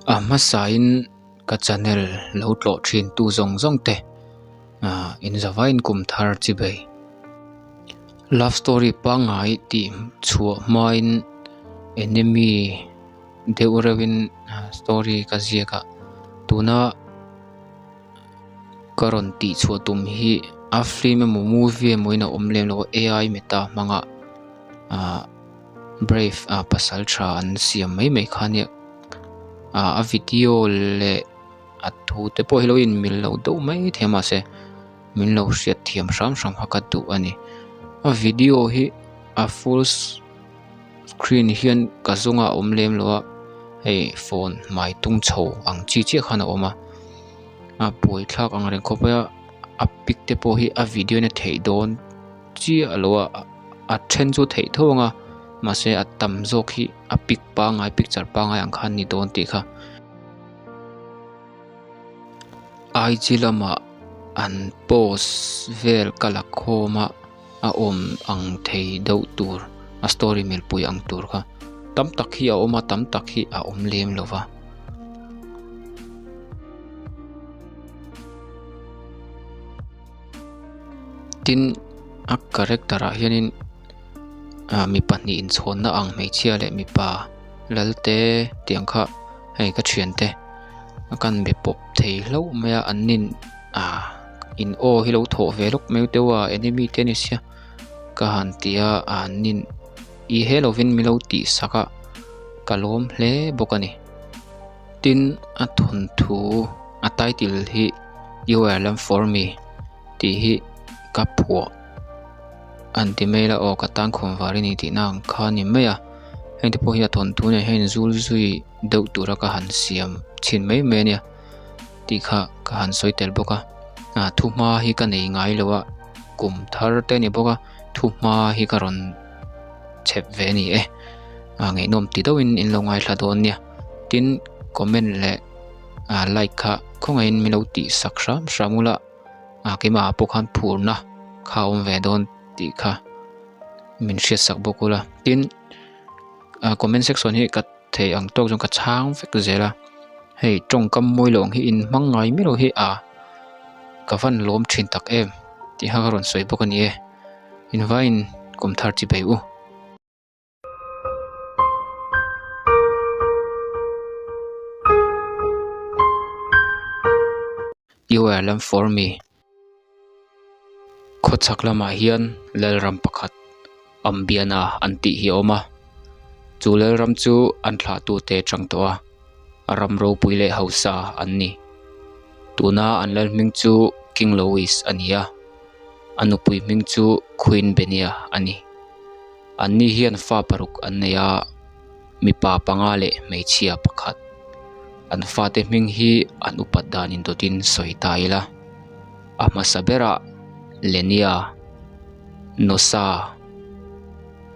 A hmasain ka channel lo tlawh thin tu zawng zawng te ah in zavaiin kum thar chi bei. Love story pangngai tih chhuah hmain enemy deuh reuhin story ka ziak a tuna ka rawn tih chhuah tum hi a film emaw movie emaw in a awm lem lo a ai meta hmanga ah brave ah pasal tha an siam mai mai kha ania ah a video leh a thu te pawh hi lo in mil lo deuh mai thei a mahse min lo hriat thiam hram hram kha ka duh a ni a video hi a full screen hian ka zawnga a awm lem lo a hei phone hmai tung chho ang chi chiah khan a awm a a buai thlak ang reng khawp mai a a pic te pawh hi a video in a theih dawn chiah lo a a then chu a theih tho ang a mahse a tam zawk hi a pic pangngai picture pangngai ang khan a ni dawn tih kha. IG lamah an post vel ka la khawm a a awm ang thei deuh tur a story milpui ang tur kha tam tak hi a awm a tam tak hi a awm lem lo va. Tin a character ah hianin ah mi pahnih inchhawnna ang hmeichhia leh mipa lalte tiang kha hei ka thiante a kan be pawp thei hlauh mai a an nin ah in aw hi lo thawh ve lawk mai deuh a enemy te ani sia ka han ti a an nin i he lovin min lo tih sak a ka lawm hle bawk a ni. Tin a thawnthu a title hi you are lam for me tih hi ka phuah an ti mai la aw ka tan khawm var i ni tihna ang kha a ni mai a heng te pawh hi a thawnthu nen hian zul zui deuh tura ka han siam chhin mai mai a nia tih kha ka han sawi tel bawk a ah thu hma hi ka nei ngai lo a kum thar te a ni bawk a thu hma hi ka rawn chhep ve a ni e ah ngaihnawm ti deuhin in lo ngaithla dawn nia tin comment leh ah like kha khawngaihin min lo tih sak hram hram ula ah keimah ah pawh khan phurna kha a awm ve dawn tih kha min hriat sak bawk ula tin ah comment section hi ka thei ang tawk chuan ka chhang vek zel a hei tawngkam mawi lo ang hi in hmang ngai miah lo hi ah ka van lawm thin tak em tih kha ka rawn sawi bawk a ni e invaiin kum thar chi bei u. You are lam for me. Khawchhak lamah hian Lalram pakhat Ambiana an tih hi a awm a. Chu Lalram chu an thlahtute atang tawh a, a ram ropui leh hausa an ni. Tuna an lal hming chu King Louis a ni a, a nupui hming chu Queen Benia a ni. Anni hian fa paruk an nei a, mipa panga leh hmeichhia pakhat. An fate hming hi an upat dan indawtin sawi ta ila. A hmasa berah Lenia, Nosa,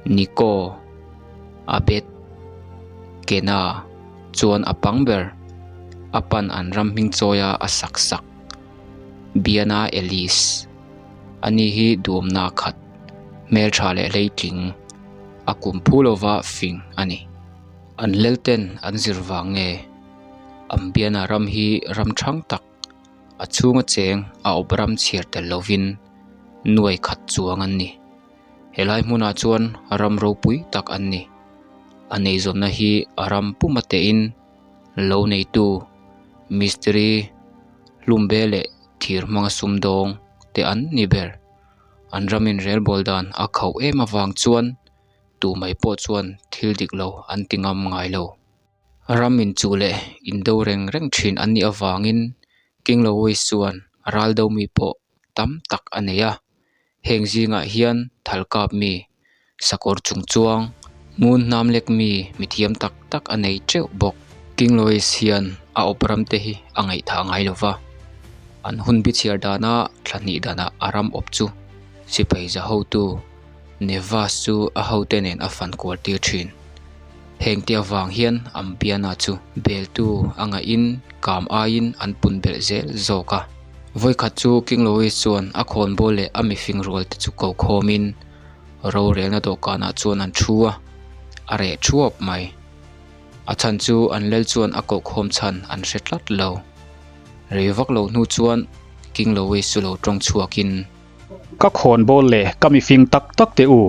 Niko, Abed, Kena chuan a pang ber a pan an ram hming chawia a sak sak Biana Elise. Ani hi duamna khat, hmeltha leh hleitling, a kum phu lova fing a ni. An lelten an zir vang nge? Ambiana ram hi ram thang tak, a chhunga cheng a awp ram chhiar tel lovin nuai khat chuang an ni. Helai hmunah chuan ram ropui tak an ni. A neizawnna hi a ram puma tein lo neitu, mistiri, hlumbe leh thir hmanga sumdawng te an ni ber. An ram inrelbawl dan a khauh em avang chuan tu mai pawh chuan thil dik lo an ti ngam ngai lo. Ram inchuh leh indo reng reng thin an nih avangin King Louis chuan ral do mi pawh tam tak a nei a. Heng zingah hian thalkap mi, sakawr chung chuang, ngun hnam lek mi mithiam tak tak a nei teuh bawk. King Louis hian a awp ram te hi a ngaihthah ngai lo va, an hun bichhiar dana thla hnih danah a ram awp chu sipai za hotu Nevas chu a hote nen a fan kual tir thin. Heng te avang hian Ambiana chu beltu a ngaihin kam aiin an pun belh zel zawk a. Vawikhat chu King Louis chuan a khawnbawl leh a mifing rual te chu ko khawmin rorelna dawhkanah chuan an thu a, a reh thuap mai. A chhan chu an lal chuan a kohkhawm chhan an hre tlat lo. Rei vak lo hnu chuan King Louis chu lo tawng chhuakin. Ka khawnbawl leh ka mifing tak tak teh u,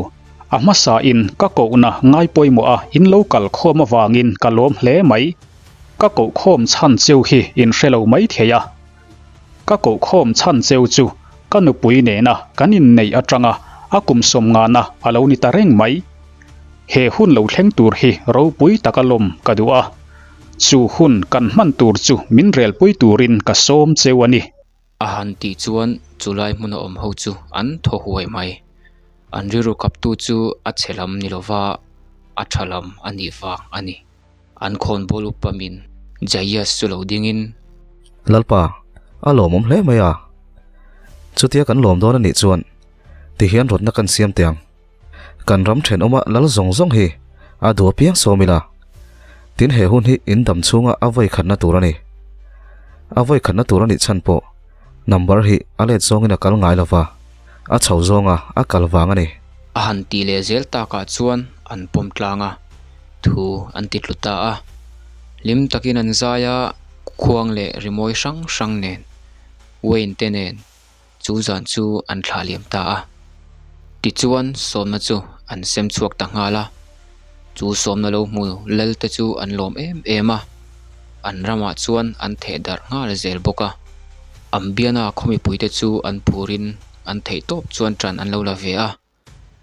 a hmasa in ka kohna ngai pawimawh a in lo kal khawm avangin ka lawm hle mai. Ka kohkhawm chhan cheu hi in hre lo mai thei a. Ka kohkhawm chhan cheu chu ka nupui nena kan inneih atanga a kum sawmngana a lo ni ta reng mai. He hun lo thleng tur hi ropui taka lawm ka duh a. Chu hun kan hman tur chu min relpui turin ka sawm cheu a ni. A han tih chuan chulai hmuna awm ho chu an thaw huai mai. An rilru kaptu chu a chhe lam ni lova a tha lam a nih vang a ni. An khawnbawl upa min Jaias chu lo dingin. Lalpa, a lawmawm hle mai a. Chutia kan lawm dawn a nih chuan tihian rawtna kan siam teh ang. Kan ram thenawma lal zawng zawng hi a duh apiang sawm ila. Tin he hun hi in dam chhunga a vawi khatna tur a ni. A vawi khatna tur a nih chhan pawh number hi a let zawngin a kal ngai lova, a chho zawnga a kal vang a ni. A han tih leh zel takah chuan an pawm tlang a, thu an ti tlu ta a. Hlim takin an zai a, khuang leh rimawi hrang hrang nen, Wayne te nen Chu zan chu an thlah liam ta a. Tichuan sawmna chu an sem chhuak ta nghal a. Chu sawmna lo hmu lal te chu an lawm em em a. An ramah chuan an theh darh nghal zel bawk a. Ambiana khaw mipuite chu an phurin an theih tawp chuan ṭan an lo la ve a.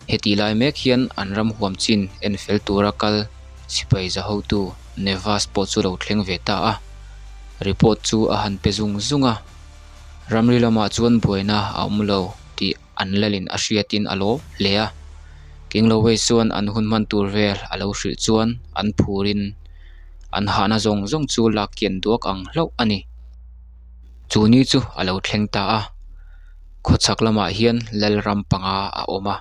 Hetih lai mek hian an ram huam chin en fel tura kal sipai za hotu Nevas pawh chu lo thleng ve ta a, report chu a han pe zung zung a. Ramri lamah chuan buaina a awm lo tih an lalin a hriatin a lawm hle a. King Lowey chuan an hun hman tur vel a lo hrilh chuan an phurin an hahna zawng zawng chu lak kian duak ang hlauh a ni. Chu ni chu a lo thleng ta a, khawchhak lamah hian Lalram panga a awm a,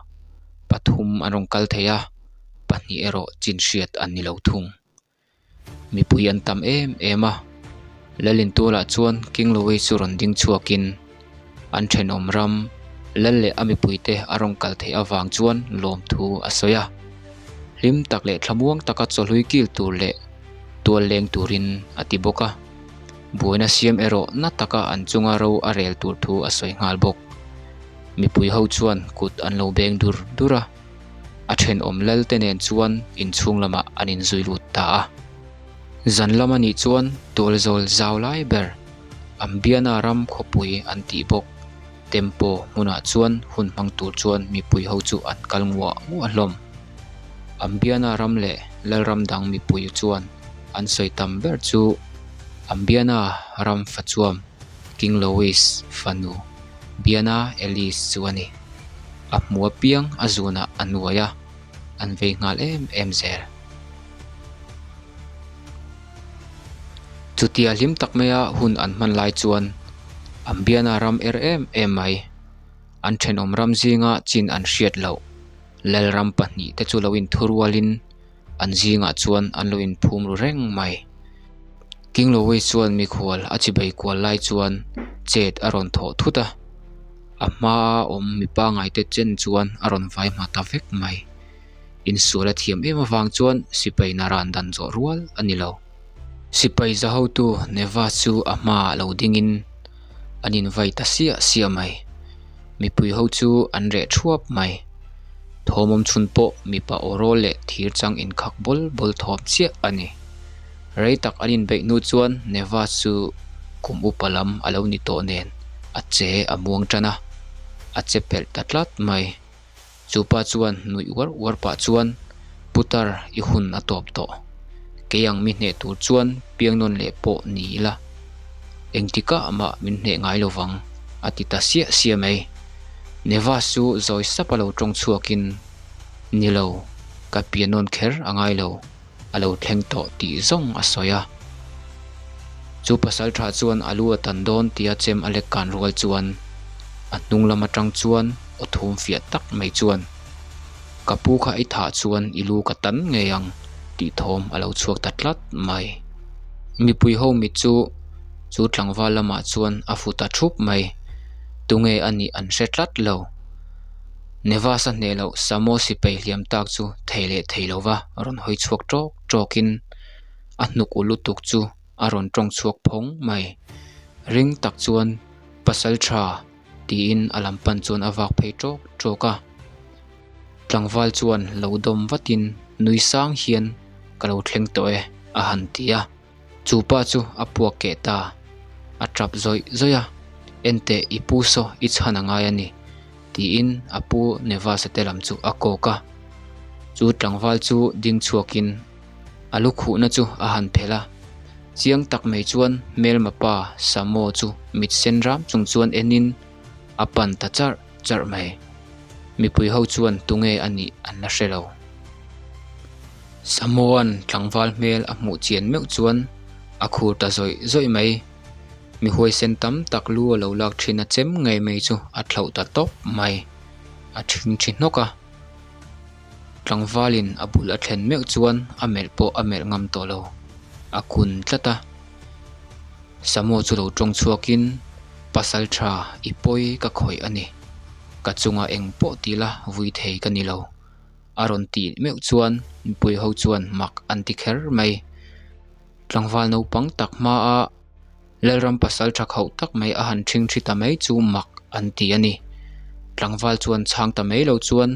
pathum an rawn kal thei a, pahnih erawh chin hriat an ni lo thung. Mipui an tam em em a, Lalintualah chuan King Louis chu rawn ding chhuakin an thenawm ram Lal leh a mipuite a rawn kal theih avang chuan lawmthu a sawi a, hlim tak leh thlamuang taka chawhlui kil tur leh tual leng turin a ti bawk a. Buaina siam erawh na taka an chunga ro a rel tur thu a sawi nghal bawk. Mipui ho chuan kut an lo beng dur dur a, a thenawm lal te nen chuan inchhung lamah an inzui lut ta a. Zan lam a nih chuan tualzawl zau lai ber Ambiana ram khawpui an tih bawk. Tempo hmunah chuan hun hmang tur chuan mipui ho chu an kal nguah nguah hlawm. Ambiana ram leh Lalram dang mipui chuan an sawi tam ber chu Ambiana ram fachuam King Louis fanu Biana Elise chu a ni. A hmu apiang a zunah a nuai a, an vei nghal em em zel. Chutia hlim tak maia hun an hman lai chuan Ambiana ram er em em mai. An thenawm ram zinga chin an hriat loh Lalram pahnih te chu lo inthurualin an zingah chuan an lo inphum ru reng mai. King Louis chuan mikhual a chibei kual lai chuan chet a rawn thawh thut a, a hmaa awm mi pangngaite chen chuan a rawn vai hma ta vek mai. Insual a thiam em avang chuan sipai naran dan zawh rual a ni lo. Sipai za hotu Nevas chu a hmaah lo dingin an invai ta siah siah mai. Mipui ho chu an reh thuap mai. Thawm awm chhun pawh mipa aw rawl leh thir chang inkhak bawl bawl thawm chiah a ni. Rei tak an inbeih hnu chuan Nevas chu kum upa lam a lo ni tawh nen a che a muang tan a, a che pelh ta tlat mai. Chu pa chuan nuih uar uar pah chuan, Putar, i hun a tawp tawh. Kei ang mi hneh tur chuan piang nawn leh pawh ni ila. Engtikah mah min hneh ngai lo vang, a ti ta siah siah mai. Nevas chu zawi sap a lo tawng chhuakin, Ni lo, ka pian nawn kher a ngai lo. a lo thleng tawh tih zawng a sawi a. Chu pasal tha chuan a lu a tan dawn tia chem a lek kan rual chuan a hnung lam atang chuan aw thum fiah tak mai chuan Ka pu kha i thah chuan i lu ka tan ngei ang tih thawm a lo chhuak ta tlat mai. Mipui ho mit chu chu tlangval lamah chuan a fu ta thup mai. Tunge a nih an hre tlat lo. Nevas-a hneh loh Samo sipai hliam tak chu thei leh thei lova rawn hawi chhuak ṭawk ṭawkin. A hnuk u lutuk chu a rawn tawng chhuak phawng mai. Ring tak chuan Pasal tha tiin a lam pan chuan a vak phei tawk tawk a. Tlangval chuan lo dawm vatin nui sang hian ka lo thleng tawh e a han ti a. Chu pa chu a puak keh ta. A tap zawih zawih a, Enteh i pu saw i chhan a ngai a ni tiin a pu Nevasa te lam chu a kawk a. Chu tlangval chu ding chhuakin a lu khuhna chu a han phelh a. Chiang tak mai chuan hmelma pa Samo chu mit sen ram chung chuan enin a pan ta charh charh mai. Mipui ho chuan tunge a nih an la hre lo. Samoan tlangval hmel a hmuh chian meuh chuan a khur ta zawih zawih mai. Mi huaisen tam tak lu a lo lak thin a chem ngei mai chu a thlauh ta tawp mai. A thing thi hnawk a. Tlangvalin a bul a thlen meuh chuan a melh pawh a melh ngam tawh lo. A kun tlat a. Samo chu lo tawng chhuakin, Pasal tha i pawi ka khawih a ni. Ka chungah eng pawh ti la vui thei ka ni lo. A rawn tih meuh chuan mipui ho chuan mak an ti kher mai. Tlangval naupang tak hmaa Lalram pasal tha khauh tak mai a han ṭhing ṭhi ta mai chu mak an ti a ni. Tlangval chuan chhang ta mai lo chuan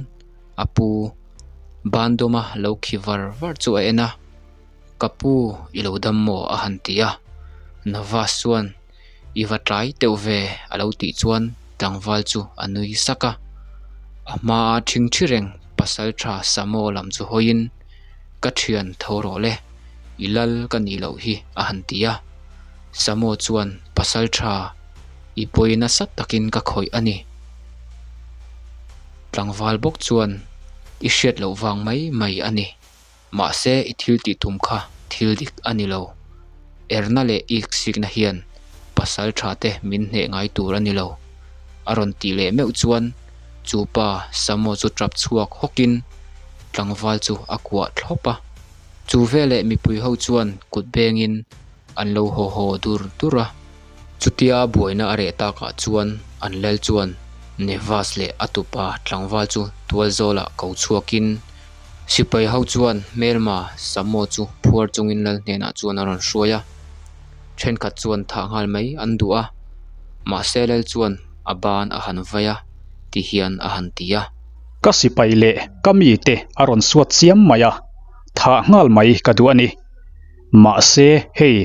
a pu Bandawma lo khi var var chu a en a, Ka pu i lo dam maw? a han ti a. Navas chuan I va tlai teuh ve a lo tih chuan tlangval chu a nui sak a. A hmaa ṭhing ṭhi reng pasal tha Samo lam chu hawiin Ka ṭhian tho rawh le, i lal ka nih loh hi a han ti a. Samo chuan pasal tha i pawi nasa takin ka khawih a ni. Tlangval bawk chuan i hriat loh vang mai mai a ni. Mahse i thil tih tum kha thil dik a ni lo. Erna leh iksikna hian pasal tha te min hneh ngai tur a ni lo. A rawn tih leh meuh chuan chu pa Samo chu tap chhuak hawkin tlangval chu a kuah thlawp a. Chu veleh mipui ho chuan kut bengin an lo haw haw dur dur a. Chutia buaina a reh takah chuan an lal chuan Nevas leh a tupa tlangval chu tualzawlah ko chhuakin Sipai ho chuan hmelma Samo chu phuar chungin lal hnenah chuan a rawn hruai a, thenkhat chuan thah nghal mai an duh a, mahse lal chuan a ban a han vai a ti hian a han ti a. Ka sipai leh ka mite a rawn suat chiam mai a, thah nghal mai ka duh a ni. Mahse hei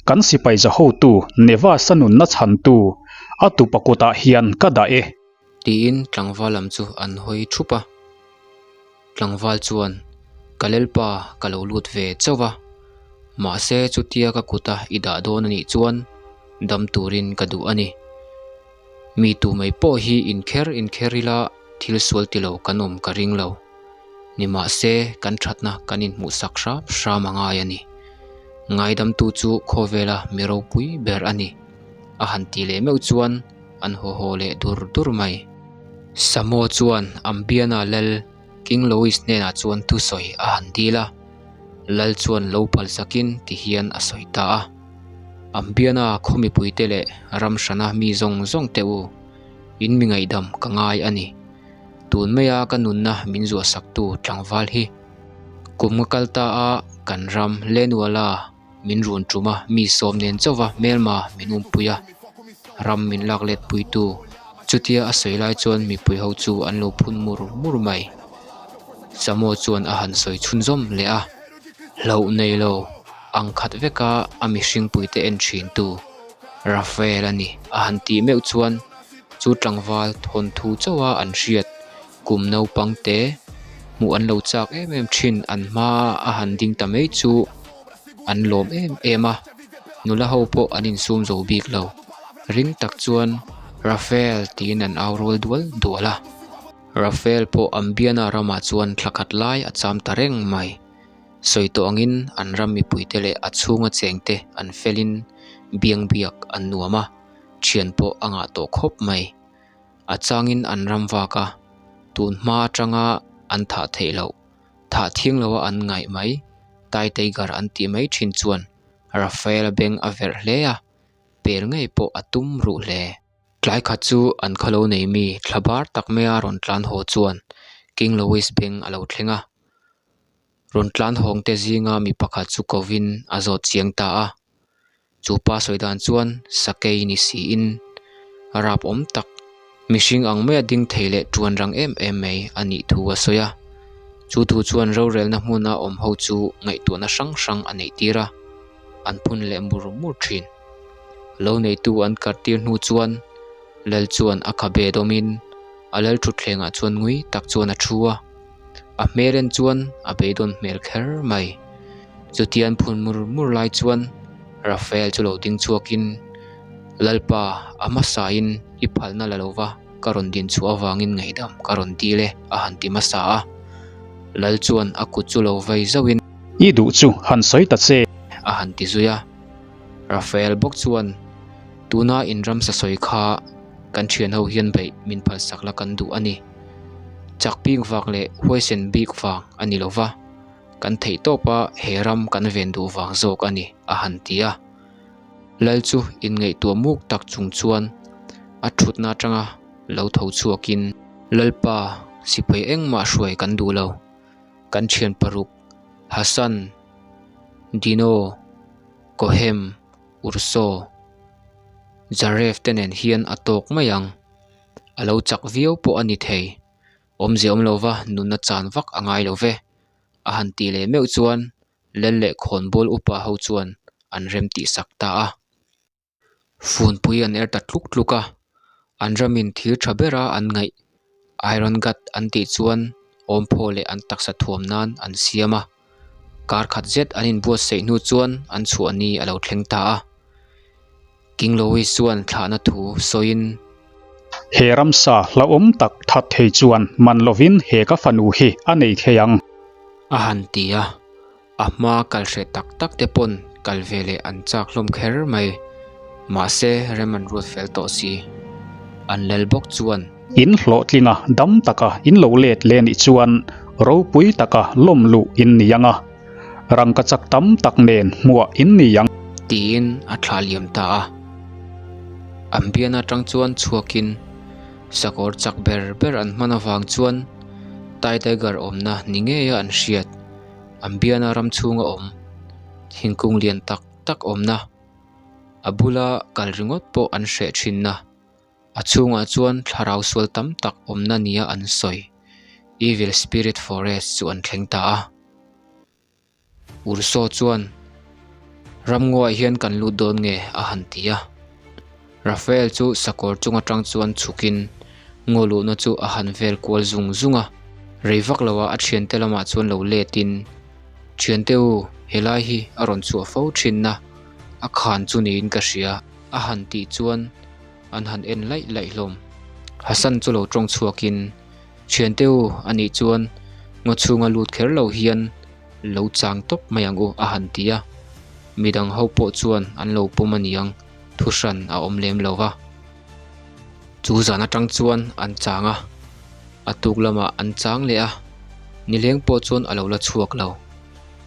kan sipai zahotu Nevasa nunna chhantu a tupa kutah hian ka dah e. Tiin tlangval lam chu an hawi thup a. Tlangval chuan, Ka lelpa ka lo lut ve chauh a, mahse chutia ka kuta i dah dawn a nih chuan dam turin ka duh a ni. Mi tu mai pawh hi inkher inkher ila thil sual ti lo kan awm ka ring lo. Nimahse kan thatna kan inhmuhsak hram hram a ngai a ni. Ngaidamtu chu khawvela mi ropui ber a ni. A han ti leh meuh chuan an haw haw leh dur dur mai. Samo chuan Ambiana lal King Louis hnenah chuan thusawi a han dil a, lal chuan lo phalsakin ti hian a sawi ta a. Ambiana khaw mipuite leh ram hrana mi zawng zawng te u, in mi ngaihdam ka ngai a ni. Tun maia ka nunna min zuahsaktu tlangval hi kum nga kal ta a kan ram Lenuala Min run tum a, mi sawm nen chauh va hmelma min umpui a, ram min lak let puitu. Chutia a sawi lai chuan mipui ho chu an lo phun mur mur mai. Samo chuan a han sawi chhunzawm leh a, Hlauh nei lo, ang khat veka a mihring puite en thintu Rafael a ni a han tih meuh chuan chu tlangval thawnthu chauha an hriat Kum naupang te hmuh an lo chak em em thin an hma a han ding ta mai chu an lawm em em a nula ho pawh an insum zo bik lo ring tak chuan Rafael tiin an au rual dual dual a Rafael pawh Ambiana ramah chuan thla khat lai a cham ta reng mai sawi tawh angin an ram mipui te leh a chhunga cheng te an felin biang biak an nuam a thian pawh a ngah tawh khawp mai. A changin an ram vak a, tun hma atanga an thah theih loh, thah thiang loa an ngaih mai, Tai Tiger an tih mai thin chuan Rafael-a beng a verh hle a, pel ngei pawh a tum ruh hle. Tlai khat chu an khawlo nei mi thla bar tak maia rawn tlan haw chuan King Louis beng a lo thleng a. Rawn tlan hawngte zinga mi pakhat chu kovin a zawt chiang ta a. Chu pa sawi dan chuan sakei ni siin rap awm tak, mihring ang maia ding thei leh tuan rang em em mai a nih thu a sawi a. Chu thu chuan rorelna hmuna awm ho chu ngaihtuahna hrang hrang a neih tir a, an phun leh mur mur thin. Lo neitu an kartir hnu chuan Lal chuan a khabe dawmin a lal thutthlengah chuan ngui tak chuan a thu a. A hmel en chuan a beidawn hmel kher mai. Chutian phun mur mur lai chuan Raphael chu lo ding chhuakin, Lalpa, a hmasain i phalna la lova ka rawn din chhuah avangin ngaihdam ka rawn dil e, a han ti hmasa a. Lal chuan a kut chu lo vei zauhin. I duh chu han sawi ta che. A han ti zui a. Raphael bawk chuan, Tuna in ramsa sawi kha kan thian ho hian beih min phalsak la kan duh a ni. Chak bik vang leh huaisen bik vang a ni lo va, kan theih tawpa he ram kan ven duh vang zawk a ni, a han ti a. Lal chu inngaihtuah muk tak chung chuan a thutna atanga lo tho chhuakin, Lalpa, sipai engmah hruai kan duh lo, kan thian paruk Hassan, Dino, Kohem, Urso, Zaref te nen hian a tawk mai ang. A lo chak viau pawh a ni thei. Awmzia awm lova nunna chan vak a ngai lo ve. A han tih leh meuh chuan Lal leh Khawnbawl upa ho chuan an rem tih sak ta a. Funpui an er ta tluk tluk a, an ramin thir tha bera an ngaih Iron Gut an tih chuan awmphaw leh an taksa thuam nan an siam a. Kar khat zet an inbuatsaih hnu chuan an chhuah ni a lo thleng ta a. King Louis chuan thlahna thu sawiin. He ramsa hlauhawm tak that thei chuan man lovin he ka fanu hi a nei thei ang. A han ti a, a hma kal hreh tak tak te pawn kal ve leh an chak hlawm kher mai. Mahse rem an ruat fel tawh si. An lal bawk chuan. In hlawhtlinga dam taka in lo let leh nih chuan ropui taka lawm luh in ni ang a. Rangkachak tam tak nen hmuah in ni ang. Tiin a thlah liam ta a. An bian atang chuan chhuakin sakawr chak ber ber an hman avang chuan Tai Tiger awmna ni ngeia an hriat. An biana ram chhunga awm thingkung lian tak tak awmna a bula kal ringawt pawh an hreh thinna. A chhungah chuan thlarau sual tam tak awmna nia an sawi, Evil Spirit Forest chu an thleng ta a. Urso chuan, Ramngaw-ah hian kan lut dawn nge? a han ti a. Raphael chu sakawr chung atang chuan chhukin ngaw luhna chu a han vel kual zung zung a. Rei vak loah a thiante lamah chuan lo letin, Thiante u, helai hi a rawn chhuah fo thinna a khan chu niin ka hria, a han tih chuan an han en laih laih hlawm. Hassan chu lo tawng chhuakin, Thiante u, anih chuan ngaw chhunga lut kher lo hian lo chang tawp mai ang u, a han ti a. Midang ho pawh chuan an lo pawm a niang, thu hran a awm lem lo va. Chu zan atang chuan an chang a, a tuk lamah an chang leh a, nileng pawh chuan a lo la chhuak lo.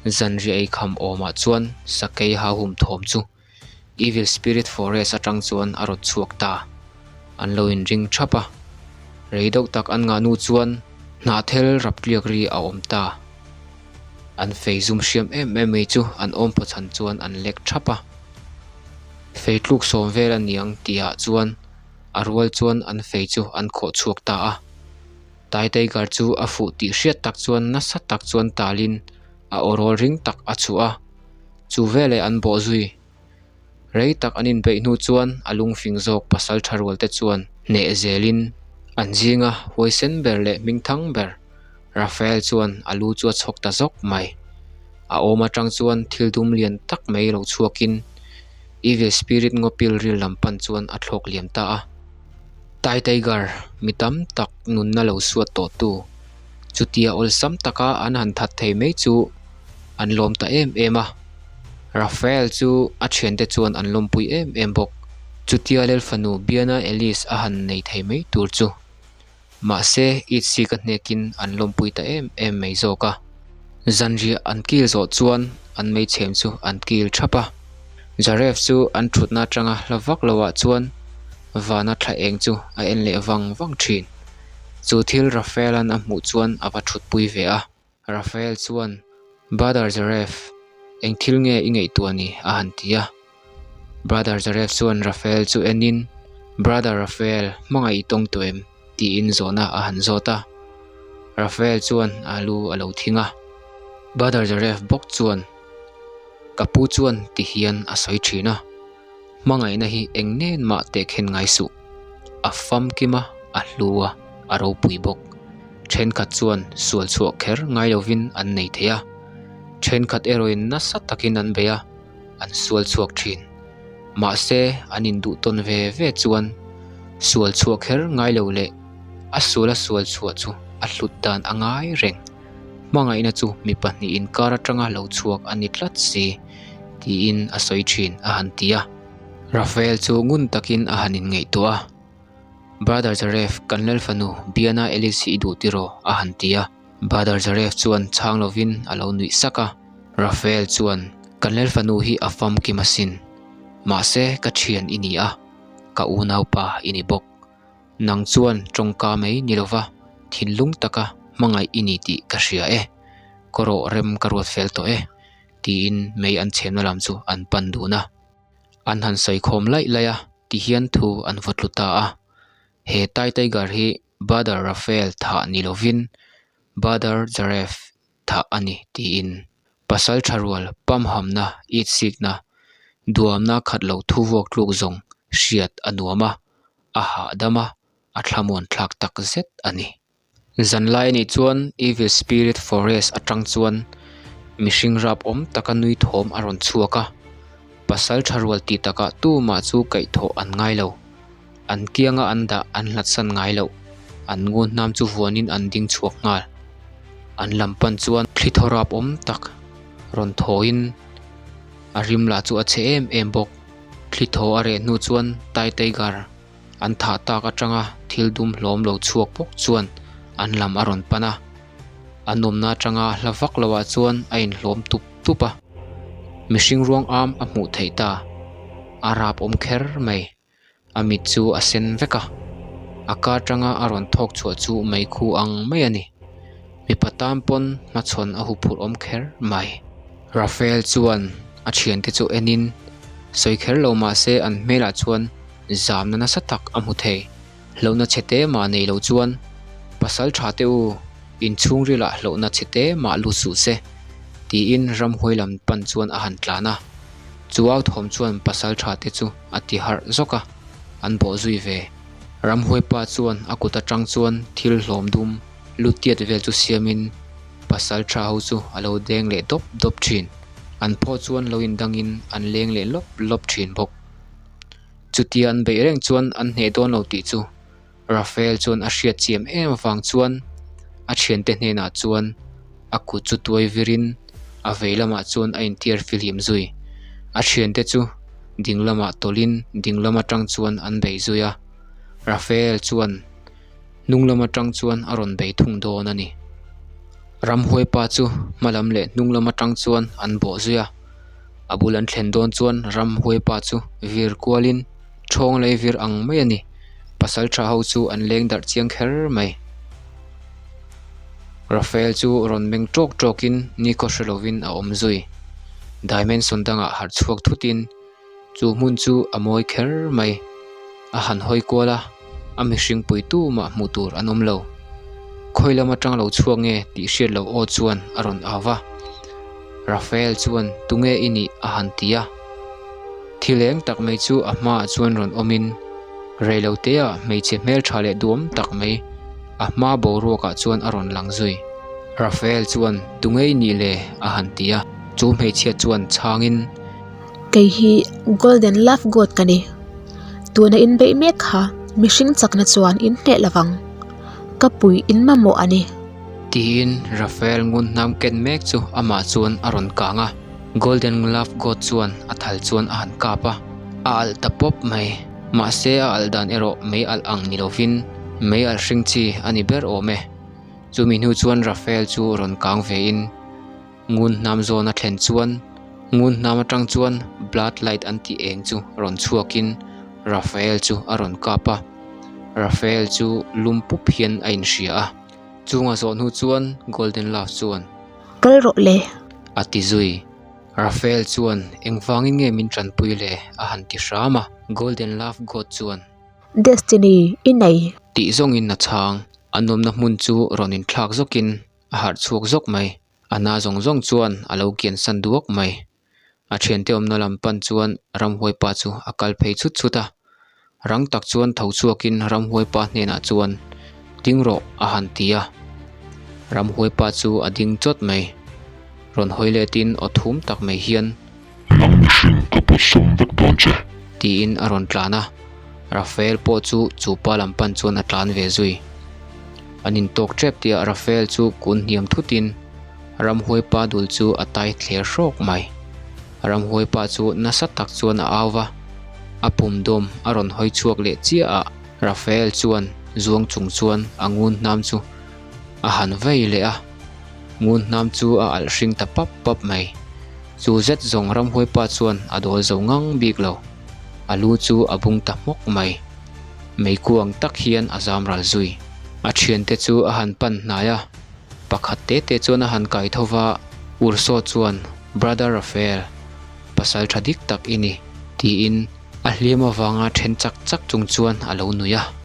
Zanriah ei kham awmah chuan sakei hauhum thawm chu Evil Spirit Forest atang chuan a rawn chhuak ta. An lo inring thap a. Rei deuh tak an ngah nu chuan hnahthel raptliak ri a awm ta. An fei zum hriam em em mai chu an awm phaw chhan chuan an lek thap a. Fei tluk sawm vel a niang tihah chuan a rual chuan an fei chu an khawh chhuak ta a. Tai Tiger chu a fuh tih hriat tak chuan nasa tak chuan talin a awrawl ring tak a chhuah a. Chu veleh an bawh zui. Rei tak an inbeih hnu chuan a lungfing zawk pasal tha rual te chuan hneh zelin an zinga huaisen ber leh hmingthang ber Raphael chuan a lu chu a chhawk ta zawk mai. A awm atang chuan thil dum lian tak mai lo chhuakin Evil Spirit ngawpil ril lam pan chuan a thlawk liam ta a. Tai Tiger mi tam tak nunna lo suat tawhtu chutia awlsam taka an han that thei mai chu an lawm ta em em a, Raphael chu a thiante chuan an lawmpui em em bawk. Chutia Lelfanu Biana Alice a han nei thei mai tur chu mahse Itzy ka hnekin an lawmpui ta em em mai zawk a. Zanriah an kil zawh chuan an meichhem chu an kil thap a, Jaref chu an thutna atanga hla vak loah chuan vana thla eng chu a en leh vang vang thin. Chu thil Raphael-a'n a hmuh chuan a va thutpui ve a. Raphael chuan. Brother Zaref, eng thil nge i ngaihtuah ni? a han ti a. Brother Zaref chuan Raphael chu enin, Brother Raphael, hmangaih i tawng tawh em? tiin zawhna a han zawt a. Raphael chuan a lu a lo thing a. Brother Zaref bawk chuan, Ka pu chuan ti hian a sawi thin a. Hmangaihna hi eng nen mah tehkhen ngai suh. A famkim a, a hlu a, a ropui bawk. Thenkhat chuan sual chhuah kher ngai lovin an nei thei a. Thenkhat erawhin nasa takin an bei a, an sual chhuak thin. Mahse, an induh tawn ve ve chuan sual chhuah kher ngai lo leh a suala sual chhuah chu a hlut dan a ngai reng. Hmangaihna chu mi pahnihin inkar atanga lo chhuak a ni tlat si, tiin a sawi thin a han ti a. Raphael chu ngun takin a han inngaihtuah a, Brother Zaref, kan lalfanu Biana Alice hi i duh tiraw? a han ti a. Brother Zaref chuan chhang lovin a lo nuih sak a. Raphael chuan, Kan lalfanu hi a famkim asin. Mahse, ka thian i ni a, ka unaupa i ni bawk. Nang chuan tawngka mai ni lova thinlung taka hmangaih i ni tih ka hria e. Ka rawh rem ka ruat fel tawh e. Tiin mei an chhemna lam chu an pan dun a. An han sawi khawm laih laih a ti hian thu an vaw tlu ta a. He Tai Tiger hi Brother Raphael thah ni lovin Brother Zaref thah a ni tiin pasal tha rual pamhamna, itsikna, duamna khat lo thu vuak tluk zawng hriat a nuam a, a hahdam a, a thlamuan thlak tak zet a ni. Zanlai anih chuan Evil Spirit Forest atang chuan mihring rap awm taka nui thawm a rawn chhuak a, pasal tha rual tih takah tumah chu kaihthawh an ngai lo. An kianga an dah an hlatsan ngai loh, an ngun hnam chu vuanin an ding chhuak nghal. An lam pan chuan thli thaw rap awm tak rawn thawiin a rim lah chu a chhe em em bawk. Thli thaw a reh hnu chuan Tai Tiger an thah tak atanga thil dum hlawm lo chhuak bawk chuan an lam a rawn pan a. A nawmna atanga hla vak loh ah chuan a inhlawm tup tup a. Mihring ruang am a hmuh theih ta. A rap awm kher mai. A mit chu a sen vek a, a ka atanga a rawn thawk chhuah chu meikhu ang mai a ni. Mipa tan pawn hmachhawn a huphurh awm kher mai. Raphael chuan a thiante chu enin sawi kher lo mah se an hmelah chuan zamna nasa tak a hmu thei. Hlauhna chhe te mah nei lo chuan pasal tha te u inchhungrilah hlauhna chhe te mah lut suh se tiin ramhuai lam pan chuan a han tlan a. Chu au thawm chuan pasal tha te chu a ti harh zawk a, an bawh zui ve. Ramhuai pa chuan a kut atang chuan thil hlawm dum lut tiat vel chu siamin pasal tha ho chu a lo deng leh dawp dawp thin. An phaw chuan lo indangin an leng leh lawp lawp thin bawk. Chutia an beih reng chuan an hneh dawn lo tih chu Raphael chuan a hriat chiam em avang chuan a thiante hnenah chuan a kut chu tuai virin a vei lamah chuan a intiar fihlim zui. A thiante chu ding lamah tawlhin ding lam atang chuan an bei zui a, Raphael chuan hnung lam atang chuan a rawn bei thung dawn a ni. Ramhuai pa chu hma lam leh hnung lam atang chuan an bawh zui a, a bul an thlen dawn chuan ramhuai pa chu vir kualin Thawng lei vir ang mai a ni. Pasal tha ho chu an leng darh chiang kher mai. Raphael chu rawn meng tawk tawkin nikhaw hre lovin a awm zui. Dimension dangah harh chhuak thutin chu hmun chu a mawi kher mai. A han hawi kual a, a mihring pui tumah hmuh tur an awm lo. Khawi lam atang lo chhuak nge tih hriat loh aw chuan a rawn au va. Raphael chuan tunge i nih a han ti a. Thil eng tak mai chu a hmaah chuan rawn awmin reiloteah hmeichhe hmeltha leh duam tak mai a hma boruakah chuan a rawn lang zui. Raphael chuan tunge i nih le a han ti a, chu hmeichhia chuan chhangin. Kei hi Golden Love God ka ni. Tuna inbeih mek kha mihring chakna chuan in hneh lovang. Ka pui in mamawh a ni. Tiin Raphael ngun hnam ken mek chu amah chuan a rawn kang a. Golden Glove God chuan a thal chuan a han kap a, a alh ta pawp mai. Mahse a alh dan erawh mei alh ang ni lovin mei alh hring chi a ni ber awm e. Chumi hnu chuan Raphael chu rawn kang vein ngun hnam zawn a thlen chuan ngun hnam atang chuan Blood Light an tih eng chu rawn chhuakin Raphael chu a rawn kap a. Raphael chu lum pup hian a inhria a. Chunga zawh hnu chuan Golden Love chuan. Kal rawh le. A ti zui. Raphael chuan, Engvangin nge min tanpui le? a han ti hram a. Golden Love God chuan. Destiny, i nei. Tih zawngin a chhang. A nawmna hmun chu rawn inthlak zawkin a harh chhuak zawk mai. A na zawng zawng chuan a lo kian san duak mai. A thiante awmna lam pan chuan ramhuai pa chu a kal phei chhut chhut a. Rang tak chuan tho chhuakin ramhuai pa hnenah chuan, Ding rawh a han ti a. Ramhuai pa chu a ding chawt mai. Rawn hawi letin aw thum tak mai hian. Nang mihring ka pawt sawm vek dawn che. Tiin a rawn tlan a. Rafael pawh chu chu pa lam pan chuan a tlan ve zui. An intawk tep tihah Rafael chu kun hniam thutin Ramhuai pa dul chu a tai thler hrawk mai. Ramhuai pa chu nasa tak chuan a au va, a pum dawm a rawn hawi chhuak leh chiah a, Rafael chuan zuang chung chuan a ngun hnam chu a han vei leh a, ngun hnam chu a alh hring ta pap pap mai. Chu zet zawng Ramhuai pa chuan a dawl zo ngang bik lo, a lu chu a bung ta hmawk mai. Meikuang tak hian a zam ral zui. A thiante chu a han pan hnai a. Pakhat te te chuan a han kai tho va, Urso chuan, Brother Raphael, pasal tha dik tak i ni, tiin a hliam avanga then chak chak chung chuan a lo nui a.